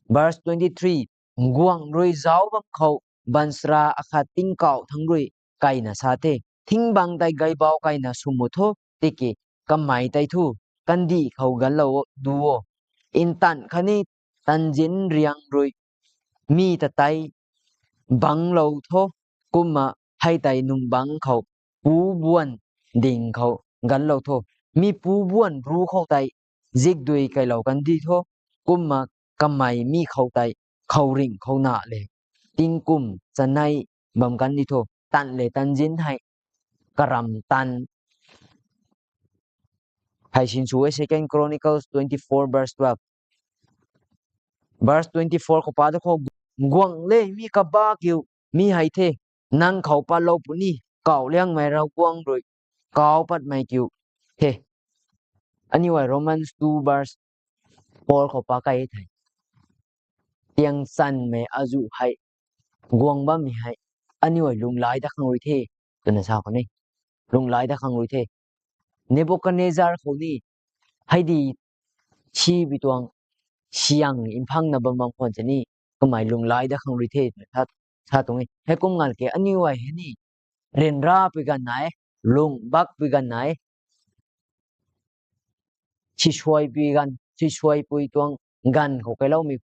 Verse twenty three, guangc rui zauc bam khou baanchara akhat tingkauh thangc rui kaina sa the, thingbang tei gaybau kaina swmut tho, tiki kamei tei thu kandih khou ganlou du o. Ntanv khatni tanzinc riang rui mi ta tei bangclou tho, kumna hei tei num bangc khou pubuan ding khou ganlou tho. Mi pubuan ru khou tei zikdui kailou kandi tho, kumna kamei mi khou tei khouringh khou na le tingkum chanei bam kandi tho. Tanv le tanzinc hei karam tanv hei sinsw e. Second Chronicles twenty four verse twelve. Verse twenty four khou pa da khou, guangc le mi kaba kiu mi hei the, nang khou patlou puni, kauhliangmei Ravguangc rui kau patmei kiu the. Aniu ai Romans two verse four khou pa kai the. Tiang chanmei azuh hei guang bammei hei aniu ai lunghlaic dat khang rui the twna sa khwan e. Lunghlaic dat khang rui the. Nebukadnezar khou ni hei di si bi tuang siang mphangna bam bam khwan sini kamei lunghlaic dat khang rui the twna sa, sa tuang e. Heikum ngalke aniu ai hei ni ryanrapui ganv nai, lung bakpui ganv nai, sisuaipui ganv, sisuaipui tuang ganv khou kailoumei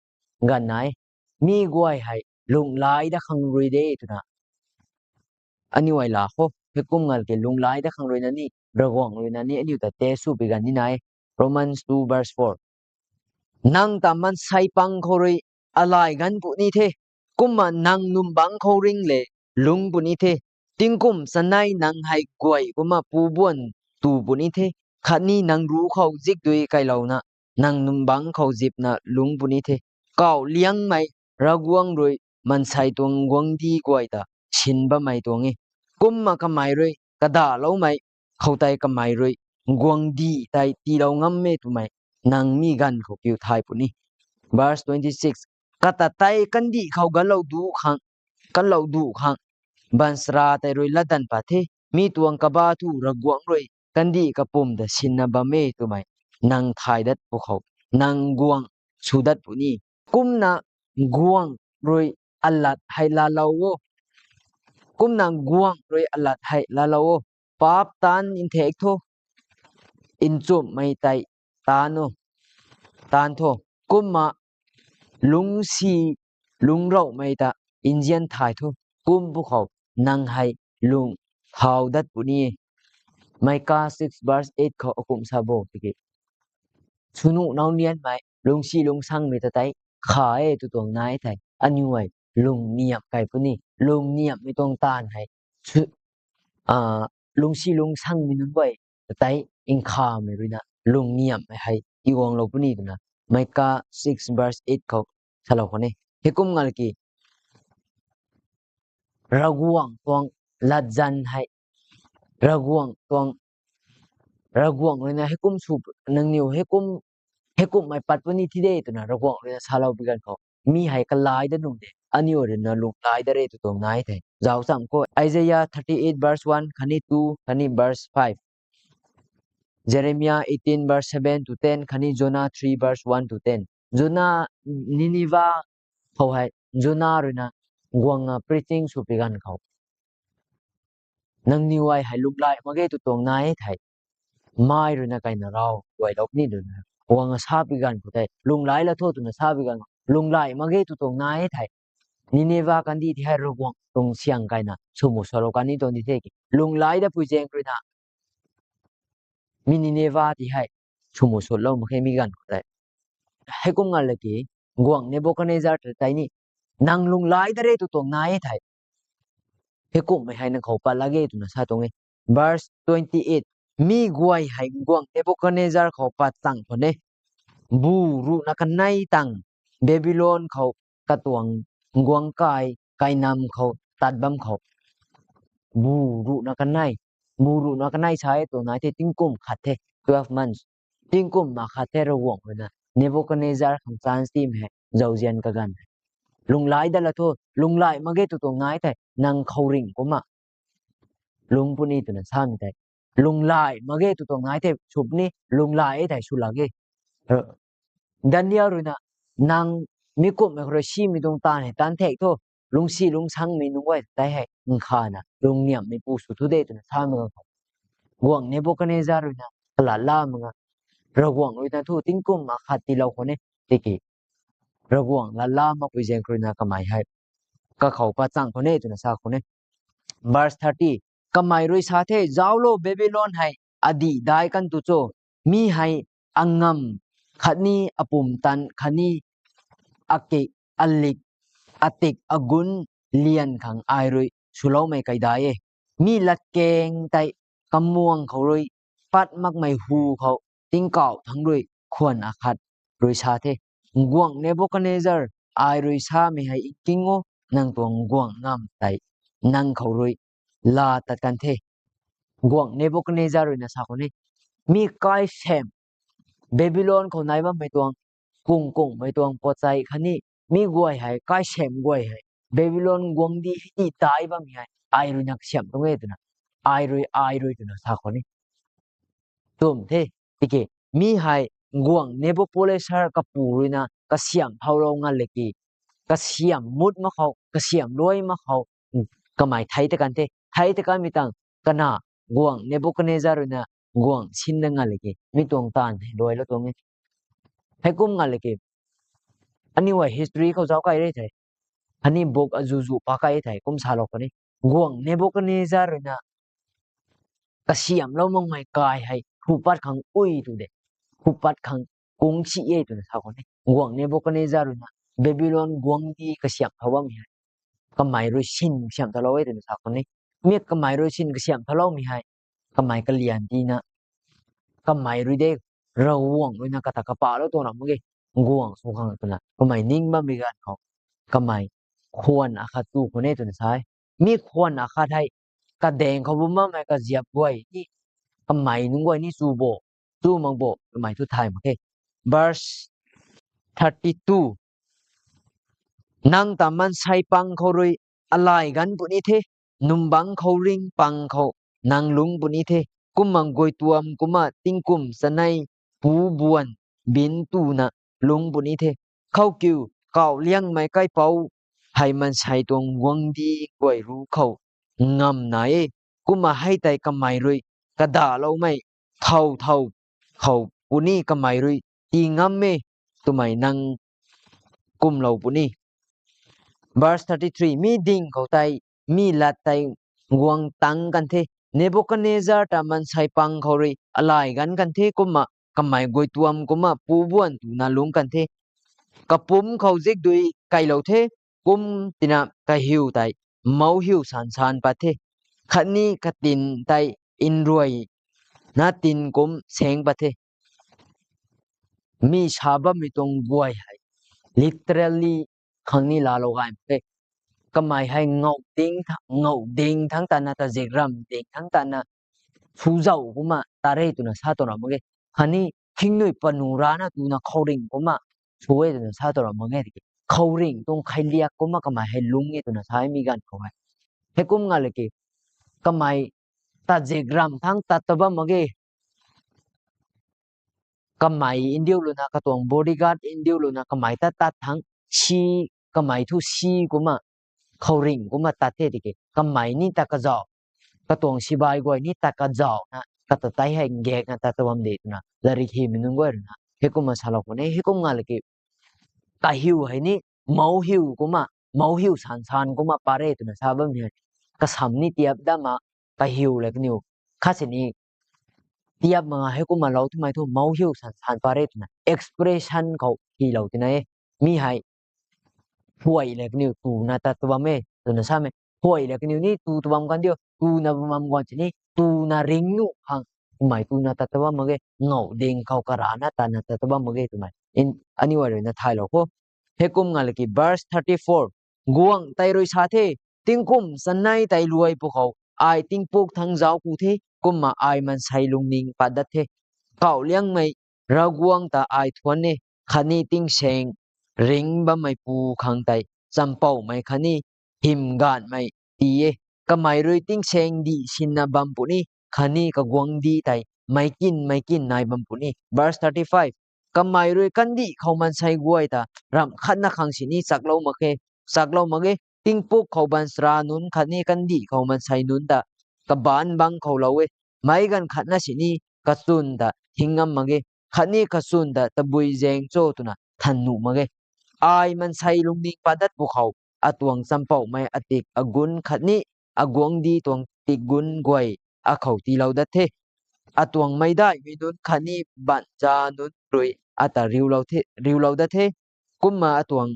ganv nai. Mi guay hei lunghlaic dat khang rui de twna aniu ai la khou, heikum ngalke lunghlaic dat khang ruina ni, Ravguangc ruina ni aniu ta test swpui ganv ni nai. Romans two verse four. Nang ta maansei pang khou rui alai ganv puni the. Kumna nang numbangc khou ring le lungc puni the. Tingkum chanei nang hei guay kumna pubuan tu puni the. Khatni nang ruc khou zikdui kailouna nang numbangc khou zipna lungc puni the. Kauh liangmei Ravguangc rui mansei tuang guangcdic guay ta sin bammei tuang e. Kumna kamei rui kadahloumei khoutei kamei rui guangcdic tei tiilou ngam e twmei nang mi ganv khou kiu thay puni. Verse twenty six, kata tei kandih khou ganlou duc khang, kanlou duc khang baanchara tei rui latdanv pat the. Mi tuang kaba thu Ravguangc rui kandih kapwm ta sinna bam e twmei nang thay dat pwkhou nang guangc sw dat puni. Kumna guangc rui alat hei laalou o. Kumna guangc rui alat hei laalou o. Paap taanv nthek tho, nchumhmei tei taanv o, taanv tho. Kumna lungcsi lungcravmei ta nzian thay tho. Kum pwkhou nang hei lung thau dat puni e. Micah six verse eight khou akum sa bo tiki, swnuh nau nianmei lungcsi lungcsangmei ta tei kha e tw tuang nai thei, aniu hei lungniamh kai puni. Lungniamhmei tuang taanv hei lungcsi lungcsangmei nunc guay ta tei nkhamei ruina lungniamhmei hei tiguanglou puni twna Micah six verse eight khou salou khou ne. Heikum ngal ki, Ravguangc tuang latzan hei, Ravguangc tuang, Ravguangc ruina heikum sw, nangniw heikum, heikumhmei pat puni thi de twna Ravguangc ruina salou pi ganv khou, mi hei kalai dat nuh de, aniu ruina lunglai dat re tw tuang nai thei. Zauc cham khou Isaiah thirty eight verse one khatni two khatni verse five, Jeremiah eighteen verse seven to ten khatni Jonah three verse one to ten. Jonah, Nineveh khou hei Jonah ruina guangna preaching sw pi ganv khou, nangniw ai hei lunglai mak ge tw tuang nai thei, mai ruina kaina rav guaylou puni twna guangna sa pi ganv khou tei, lunglai la tho twna sa pi ganv khou, lunglai mak ge tw tuang nai thei, Nineveh kandih ti hei Ravguangc tuang syang kaina swmu salou kan ni tuang di the ki, lunglai dat pui zaeng ruina mi Nineveh ti hei swmu sutlou mak khe mi ganv khou tei. Heikum ngal la ki, guangc Nebuchadnezzar ta tei ni, nang lunglai dat re tw tuang nai thei, heikumhmei hei nang khou pat lak ge twna sa tuang e. Verse twenty eight, mi guay hei guangc Nebuchadnezzar khou pat chang khou ne, bu ruhna kanei tang Babylon khou katuang guangc kai kainam khou tat bam khou, bu ruhna kanei, bu ruhna kanei sa e tw nai the, tingkum khat the, twelve months. Tingkum ma khat the Ravguangc ruina Nebuchadnezzar khang chance timei hei zauzian kaganv hei, lunglai dat la tho, lunglai mak ge tw tuang nai thei, nang khouringh kumna lungc puni twna samei tei, lunglai mak ge tw tuang nai thei sw puni, lunglai e thei sw lak ge. Daniel ruina, nang mi kumhmei khou rui simei tuang taanv hei taanv thek tho, lungcsi lungcsangmei nunc guay tei hei nkhana lungniamhmei pu sw thu de twna samei ganv khou, guangc Nebuchadnezzar ruina kalatla mak nga, Ravguangc ruina thu tingkum ma khat tiilou khou ne, tiki Ravguangc latla makpui zaeng khou ruina kamei hei kakhou pat chang khou ne twna sa khou ne. Verse thirty, kamei rui sa the, zauclo, Babylon hei adih dai kan tu cho, mi hei angamv khatni apumtan khatni akik, alik, atik agun lian khang ai rui swloumei kaidai e. Mi latkaeng tei kamuang khou rui pat makmei hu khou tingkauh thangc rui khwan akhat rui sa the, guangc Nebuchadnezzar, ai rui samei hei nking o, nang tuang guangc ngamv tei nang khou rui laa tat kan the. Guangc Nebuchadnezzar ruina sa khou ne, mi kaisam, Babylon khou nai bammei tuang, kung kungmei tuang potchai khatni mi guay hei, kaisam guay hei, Babylon guangcdic hei dih dai bammei hei ai ruina kasiamh tuang e twna, ai rui, ai rui twna sa khou ne. Tum the, tiki mi hei guangc Nebuchadnezzar kapu ruina kasiamh thaulou ngal le ki, kasiamh mut mak khou, kasiamh luai mak khou, kamei thei ta kan the, thei ta kanmei tang, kana guangc Nebuchadnezzar ruina guangc sinna ngal le ki, mi tuang taanv hei luailou tuang e. Heikum ngal le ki, aniu hei history khou zauc kai re thei, khatni book azuzu pa kai thei, kum salou khou ne, guangc Nebuchadnezzar ruina kasiamhlou makmei kai hei hupat khang ui tu de, hupat khang kungcsi e twna sa khou ne, guangc Nebuchadnezzar ruina Babylon guangcdic kasiamh thau bammei hei kamei rui sin kasiamh thaulou e twna sa khou ni. Mi kamei rui sin kasiamh thauloumei hei kamei kalian tina, kamei rui de Ravguangc ruina kata kapahlou tuang ra mak ge, guang sw khang twna kamei ning bammei ganv khou, kamei khwan akhat tu khwan e twna sa e. Mi khwan akhat hei kadaeng khou bam bammei kaziap guay ni, kamei nunc guay ni chu bo, chu mak bo twmei thu thay mak khe. Verse thirty two. Nang ta maansei pang khou rui alay ganv puni the, numbangc khou ring pang khou nang lungc puni the. Kumna guay tuam kumna tingkum chanei pu buan bin tuna lungc puni the. Khou kiu, kauh liangmei kaipouc hei maansei tuang guangcdic guay ru khou ngamna e. Kumna hei tei kamei rui kadahloumei thow thow khou puni kamei rui tii ngam e twmei nang kumlou puni. Verse thirty three. Mi ding khou tei mi lat tei guang tangc kan the. Nebuchadnezzar ta maansei pang khou rui alay ganv kan the, kumna kamei guay tuam kumna pu buan tuna lungc kan the. Kapumc khou zikdui kailou the, kum tina kahiu tei mouchiu sansan pat the. Khatni katin tei nruay na tin kum saeng pat the. Mi sa bammei tuang guay hei literally khang ni laalou gay mak khe. Kamei hei ngauh ding, ngauh ding thangc tana, tazik ram ding thangc tana, phuzauh kumna tat re twna sa tuang ra mak ge. Khatni thingnui panu rana tuna khouringh kumna sw e twna sa tuang ra mak ge tiki, khouringh tuang khailiak kumna kamei hei lungc e twna sa e mi ganv khou hei. Heikum nga laki, kamei tazik ram thangc tat ta bam mak ge. Kamei ndiulouna, katuang bodyguard ndiulouna kamei tat tat thangc, si, kamei thu si kumna, khouringh kumna tat the tiki, kamei ni tat kazauh, katuang sibai guay ni tat kazauhna kata tei hei ngakna tat ta bam de twna latrik hymei nunc guay ruina heikumna salou khwan e. Heikum nga laki, kahiu hei ni moucchiu kumna, moucchiu sansan kumna pat re twna sa bammei hei kasam ni tiap dama, kahiu le kaniw khat sini tiap mak nga heikumna lou twmei thu moucchiu sansan pat re twna expression khou hylou tina e. Mi hei huay le kaniw tuna tat ta bam e twna samei. Huay le kaniw ni tu ta bam kan diu, tuna bam bam guan sini tuna ringcnuh khang, kamei tuna tat ta bam mak ge, ngauh ding khou karana tana tat ta bam mak ge twmei aniu guay ruina thaylou kho. Heikum nga laki verse thirty four. Guangc tei rui sa the, tingkum chanei tei luai pwkhou ai tingpuk thangc zauc ku the, kumna ai maansei lungning pat dat the. Kauh liangmei Ravguangc ta ai thuanc e, khatni tingsaeng ringc bammeipu khang tei champouhmei khatni hymganhmei tii e. Kamei rui tingsaengdih sinna bam puni, khatni kaguangcdic tei meic kin meic kin nai bam puni. Verse thirty five. Kamei rui kandih khou maansei guay ta ramh khatna khang sini chaklou mak khe, chaklou mak ge. Tingpuk khou baanchara nunc khatni kandih khou maansei nunc ta kabaanc bangc khou lou e. Meic ganv khatna sini kachwn ta thing ngam mak ge, khatni kachwn ta tabui zaeng cho twna than nuh mak ge. Ai maansei lungning pat dat pwkhou atuang champouhmei atik agunc khatni aguangcdic tuang tik gunc guay akhou tiilou dat the. Atuang meicdaihmei nunc khatni baanchara nunc rui ata riulou the, riulou dat the. Kumna atuang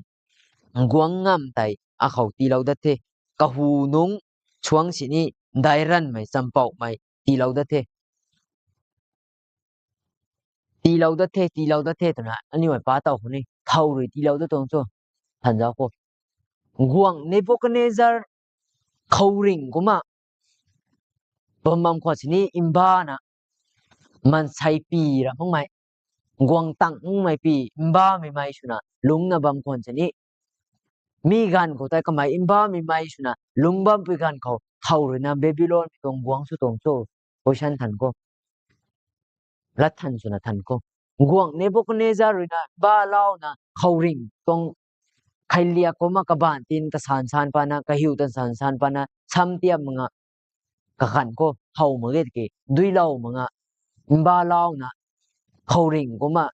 guangc ngamv tei akhou tiilou dat the. Kahu nungc suangc sini dairanvmei champouhmei tiilou dat the. Tiilou dat the, tiilou dat the twna aniu guay pa taw khou ni thow rui tiilou dat tuang cho. Thanzau khou, guangc Nebuchadnezzar khouringh kumna bam bam khwan sini mbana maansei pi ra makmei, guang tang makmei pi, mbamei mei swna lungcna bam khwan sini, mi ganv khou tei kamei mbamei mei swna lungc bampui ganv khou thow ruina Babylonmei tuang guangc sw tuang cho? Question than kho. Lat than swna than kho. Guangc Nebuchadnezzar ruina balauna khouringh tuang khailiak kumna kabaanc tin kasan san pana, kahiu tan san san pana, sam tiap mak nga kaganv khou thow mak ge tiki, duilou mak nga, mbalauna khouringh kumna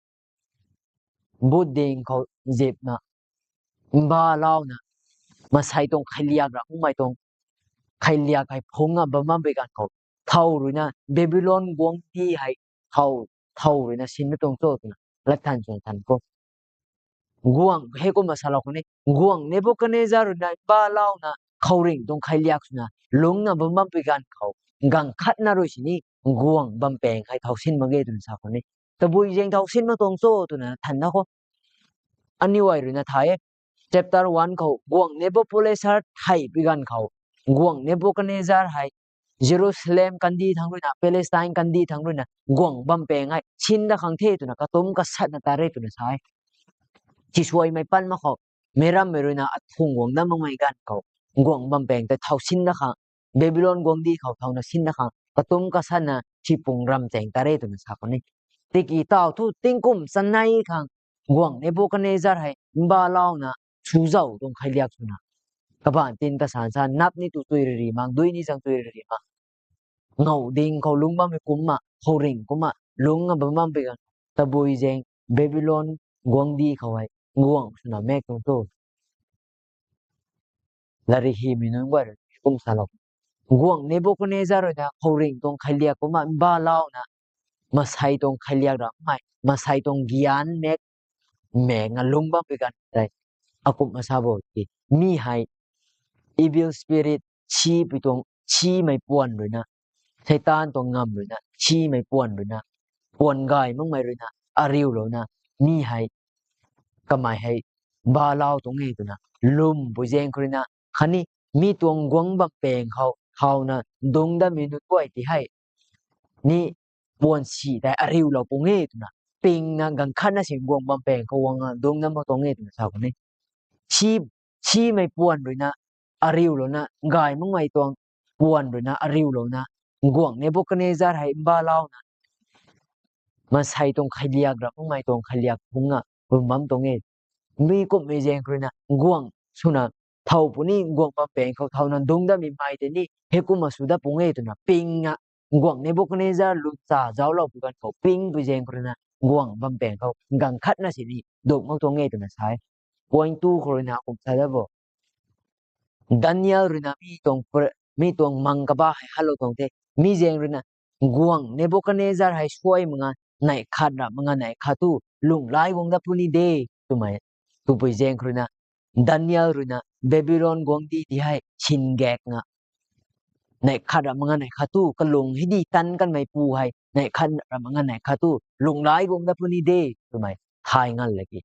but ding khou zipna, mbalauna maansei tuang khailiak ra makmei tuang khailiak hei phungc a bam bampui ganv khou thow ruina Babylon guangcdic hei thow, thow ruina sinna tuang cho twna lat than swna than kho. Guangc hei kumna salou khang ni, guangc Nebukadnezar rui na balauna khouringh tuang khailiak swna lungcna bam bampui ganv khou, gaanv khatna rui sini guangc bampaeng hei thau sin mak ge twna sa khou ni. Tabui zaeng thau sin mak tuang cho twna thanna khou, aniu ai rui na thay e. Chapter one khou guangc Nebukadnezar theihpui ganv khou, guangc Nebukadnezar hei Jerusalem kandih thangc rui na, Palestine kandih thangc rui na guangc bampaeng hei sin dat khang the twna katumc kasatna tat re twna sa e. Sisuaimei pat mak khou, meic rammei rui na athung guang dat makmei ganv khou, guangc bampaeng tei thau sin dat khang, Babylon guangcdic khou thauna sin dat khang katumc kasatna sipung ramv chaeng tat re twna sa khou ni. Tiki taw thu tingkum chanei khang guangc Nebukadnezar hei mbalauna suzauh tuang khailiak swna, kabaanc tin kasan sa nap ni tu chui riri mak, dui ni zang chui riri mak, ngau ding khou lungc bammei kumna, khouringh kumna lungcna bam bampui ganv, tabui zaeng Babylon guangcdic khou hei guangc swna mak tuang cho. Latrik hymei nunc guay rui kum salou, guangc Nebukadnezar rui na khouringh tuang khailiak kumna mbalauna, masei tuang khailiak ramei, masei tuang gyan mak, mak na lungc bampui ganv tei, akumna sa bo ki, mi hei evil spirit, sipui tuang, simei puan rui na, Seitaan tuang ngamv rui na, simei puan rui na, puan gay makmei rui na ariulouna, mi hei kamei hei balau tuang e twna lwmpui zaeng khou rui na, khatni mi tuang guangc bampaeng khou thauna dungc datmei nunc guay ti hei ni puan si tei ariulou pung e twna, pingna gaanv khatna si guangc bampaeng khou guangna dungc dat mak tuang e twna sa khou ni. Si, simei puan rui na ariulouna, gay makmei tuang puan rui na ariulouna, guangc Nebukadnezar hei mbalauna, masei tuang khailiak ra makmei tuang khailiak phungna bam bam tuang e. Mi kumhmei zaeng khou rui na guangc swna thau puni, guangc bampaeng khou thauna dungc datmei mei tei ni heikumna sw dat pung e twna pingna, guangc Nebukadnezar lungccha zauclou pui ganv khou pingpui zaeng khou rui na guangc bampaeng khou gaanv khatna sini dungc mak tuang e twna sa e. Point two khou rui na kum sa dat bo. Daniel rui na mi tuang, mi tuang mang kaba hei hatlou tuang the. Mi zaeng rui na guangc Nebukadnezar hei suai mak nga, neih khat ra mak nga neih khat thu lunghlaic guang dat puni de twmei, twpui zaeng khou rui na, Daniel rui na Babylon guangcdic ti hei singaekna, neih khat ra mak nga neih khat thu kalung hei di tan kanmeipu hei neih khat ra mak nga neih khat thu lunghlaic guang dat puni de twmei thay ngal laki.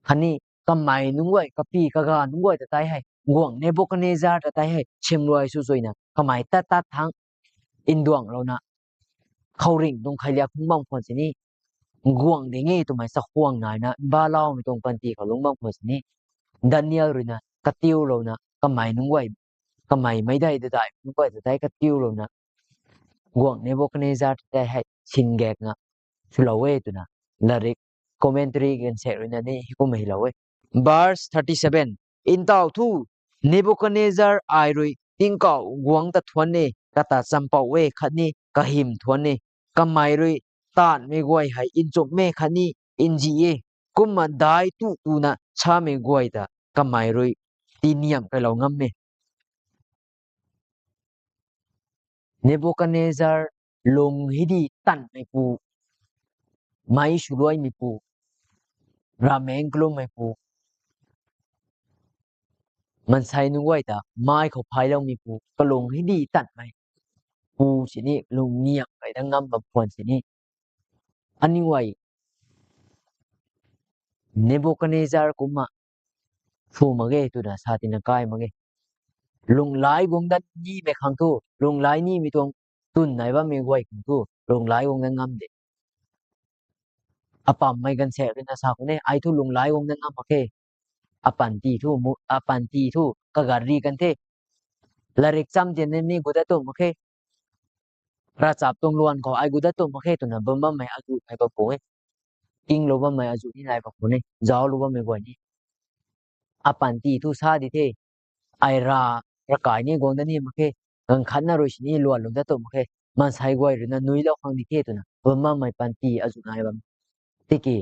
Khatni kamei nunc guay, kapy kaga nunc guay ta tei hei, guangc Nebukadnezar ta tei hei simluai sw suina kamei tat tat thangc, nduanglouna, khouringh tuang khailiak phung bam khwan sini, guangc ding e twmei chakhwang naina balaumei tuang panty khou lungc bam khwan sini, Daniel rui na katiulouna kamei nunc guay, kamei meic dei dadai nunc guay ta tei katiulouna, guangc Nebukadnezar ta tei hei singaekna swlou e twna latrik commentary ganvsaekc rui na ni heikumna hylou e. Verse thirty-seven. Ntaw thu, Nebukadnezar ai rui tingkauh guangc ta thuanc e, kata champouh e khatni kahym thuanc e. Kamei rui taanhmei guay hei nchumhmei khatni nzih e. Kumna daic tu tuna samei guay ta kamei rui tiniamh kailou ngam e. Nebukadnezar lung hei di tanhmeipu, meic swluaimeipu, ravmaengc kalummeipu, maansei nunc guay ta mei khou phayloumeipu, kalung hei di tanhmeipu sini lungniamh kai dat ngam bam khwan sini, aniu guay Nebukadnezar kumna sw mak ge twna sa tina kai mak ge. Lunghlaic guang dat nimei khang thu, lunghlaic nimei tuang twn nai bammei guay khang thu lunghlaic guang dat ngam de. Apammei ganvsaekc rui na sa khwan e, ai thu lunghlaic guang dat ngam mak khe. Apanty thu, apanty thu kagat ri kan the. Latrik cham tian ni gut dat tu mak khe. Ravchap tuang luan khou ai gut dat tu mak khe twna bam bammei azuh nai bam puni. Kinglou bammei azuh ni nai bam puni, zauclou bammei guay ni. Apanty thu sa di the, ai ra, ravkai ni guang dat ni mak khe, gaanv khatna rui sini luanlou dat tu mak khe, maansei guay rui na nuilou khang di the twna bam bammei panty azuh nai bam. Tiki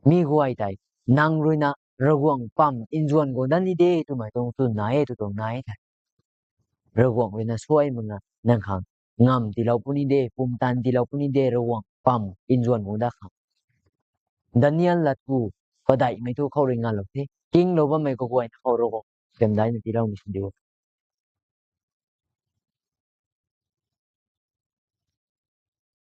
mi guay tei, nang rui na Ravguangc pam nzuan guang dat ni de twmei tuang twn nai e, tw tuang nai e thei, Ravguangc rui na suai mak na nang khang ngamv tiilou puni de, pumtan tiilou puni de, Ravguangc pam nzuan guang dat khang. Daniel lat ku Padeihmei thu khou rui nganvlou the. Kinglou bammei kaguayna khou Ravguangc pamdaina tiiloumei sw diu.